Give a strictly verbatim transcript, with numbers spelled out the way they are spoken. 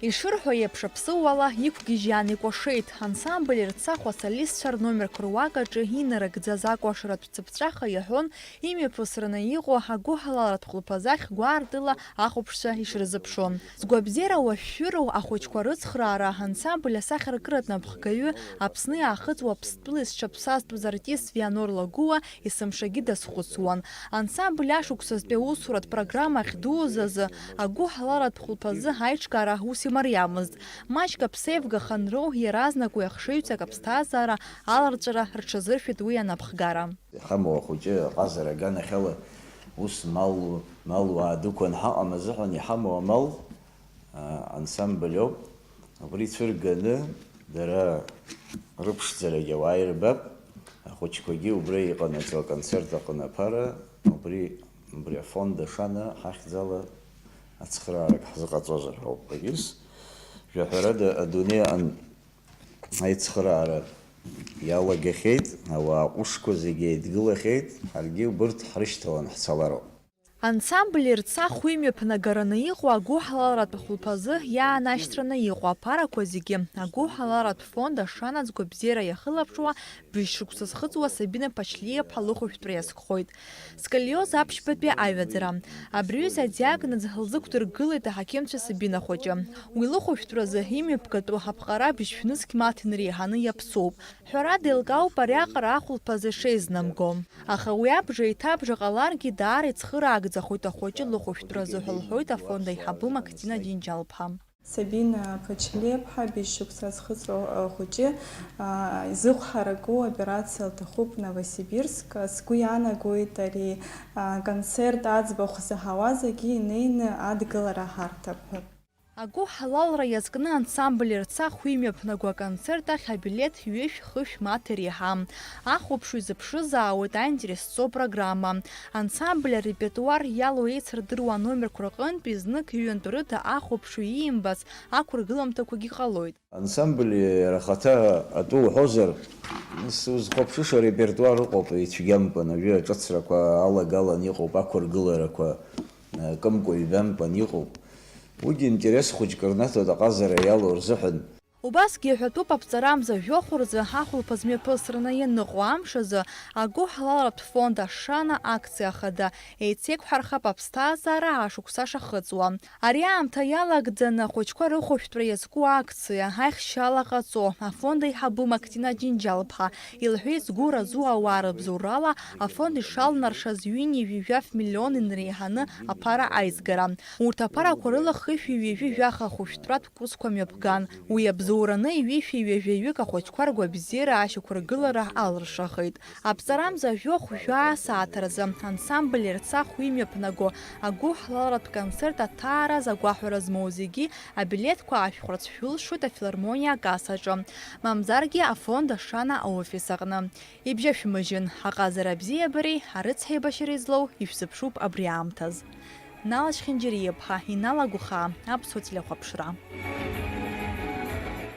Ишырҳәо еиԥш, аԥсыуала иқәгьежьаан икәашеит. Ансамбль Ерцахә асолистцәа рномерқәа руак аҿы инарыгӡаз акәашаратә цыԥҵәаха иаҳәон имҩаԥысраны иҟоу агәыҳалалратә хәылԥазы ахь гәаартыла ахәаԥшцәа ишрызыԥшуа. Згәабзиара уашәшәыроу ахәыҷқәа рыцхраара ансамбль асахьаркыратә напхгаҩы, Аԥсны иаахыҵуа Аԥстәыла изҽаԥсазтәыз артист Вианор Лагәыуа есымшагьы дазхәыцуан. Ансамбль ашықәсазтәи аусуратә программа ахьдуз азы агәыҳалалратә хәылԥазы аиҿкаара ус имариамызт. Маҷк аԥсеивга ханроу иаразнак уи ахшыҩҵак аԥсҭазаара аларҵәара рҽазыршәеит уи анапхгара. Иҳамоу ахәыҷы аҟазара аганахьала ус мал, малуаа дықәын ҳаҟам азыҳәан иҳамоу амал, а, ансамбль ауп. Убри цәырганы дара рыԥшӡарагьы ауаа ирбап. Ахәыҷқәагьы убра иҟанаҵо аконцерт аҟны аԥара, убри, убри афонд ашана ҳахьӡала ацхыраарак ҳзыҟаҵозар ҳәа ауп. Егьыс, жәаҳәарада, адунеи аҟны аицхыраара иалагахьеит, ауаа ҟәышқәа зегьы еидгылахьеит, ҳаргьы убырҭ ҳрышьҭалан ҳцалароуп. Ансамбль Ерцахә имҩаԥнагараны иҟоу агәыҳалалратә хәылԥазы иаанашьҭраны иҟоу аԥарақәа зегьы агәыҳалалратә фонд ашанаҵ гәабзиара иахылаԥшуа быжь шықәса зхыҵуа Сабина Ԥачлиаԥҳа лыхәышәтәра иазкхоит. Сколиоз аԥшьбатәи аҩаӡара. Абри аҩыза адиагноз лзықәдыргылеит аҳақьымцәа Сабина хәыҷы. Уи лыхәышәтәразы имҩаԥгатәу аԥҟара быжь шәнызқь маҭ инреиҳаны иаԥсоуп. Ҳәарада, еилкаауп ариаҟара ахәылԥазы шеизнамго. Аха уи абжа еиҭабжа ҟаларгьы, даара ицхыраагӡахоит ахәыҷы лыхәышәтәразы ҳәа лҳәоит афонд аиҳабы Мактина Џьынџьал-ԥҳа. Сабина Ԥачлиаԥҳа, быжь шықәса зхыҵуа, а, хәыҷы, а, изыхәҳарагоу операциа лҭахуп Новосибирск. Сгәы иаанагоит ари, а, концерт аӡбахә заҳауа зегьы инеины адгылара ҳарҭап ҳәа. Агәыҳалалра иазкны ансамбль Ерцахә имҩаԥнаго аконцерт ахь абилеҭ ҩышә-хышә маҭ иреиҳам. Ахәаԥшҩы изыԥшызаауеит аинтерес зҵоу программа. Ансамбль арепертуар иалоу еицырдыруа аномерқәа рҟынтәи знык-ҩынтә рыда ахәаԥшҩы иимбац ақәыргыламҭақәагьы ҟалоит. Ансамбль иара ахаҭа атәы уҳәозар, нас узхәаԥшыша арепертуар ыҟоуп, ицәгьамкәан, ажәа аҿыцрақәа алагалан иҟоуп, ақәыргыларақәа, э, кымкәа-ҩбамкәан иҟоуп. Уигьы интерес хәыҷк рнаҭоит аҟазара иалоу рзыҳәан. Убасгьы иҳәатәуп, аԥҵарамза жәохә рзы ахәылԥаз мҩаԥысраны ианыҟоу амш азы агәыҳалалратә фонд Ашана акциа хада еицеиқәҳархап аԥсҭазаара ашықәса шахыҵуа. Ари аамҭа иалагӡаны ахәыҷқәа рыхәышәтәра иазку акциа, аихшьала ҟаҵо, афонд аиҳабы Мактина Џьынџьал-ԥҳа илҳәеит, згәы разу ауаа рыбзоурала афонд ишалнаршаз ҩынҩажәи жәаф миллион инреиҳаны аԥара аизгара. Урҭ аԥарақәа рыла хышәи ҩажәи жәаха ахәышәтәратә курсқәа мҩаԥган. Уи абзоураны ҩышәи ҩажәаҩык ахәыҷқәа ргәабзиара ашьақәыргылара алыршахеит. Аԥҵарамза жәохә жәаа сааҭ рзы ансамбль Ерцахә имҩаԥнаго агәыҳалалратә концерт аҭаара азы агәаҳәара змоу зегьы абилеҭқәа аашәхәарц шәылшоит афилармониа акассаҿы, мамзаргьы афонд Ашана аофис аҟны. Ибжьашәмыжьын, аҟазара абзиабареи арыцҳаибашьареи злоу ишәзыԥшуп абри аамҭаз. Нала Чхинџьариа-ԥҳа, Инал Агәхаа, Аԥсуа телехәаԥшра.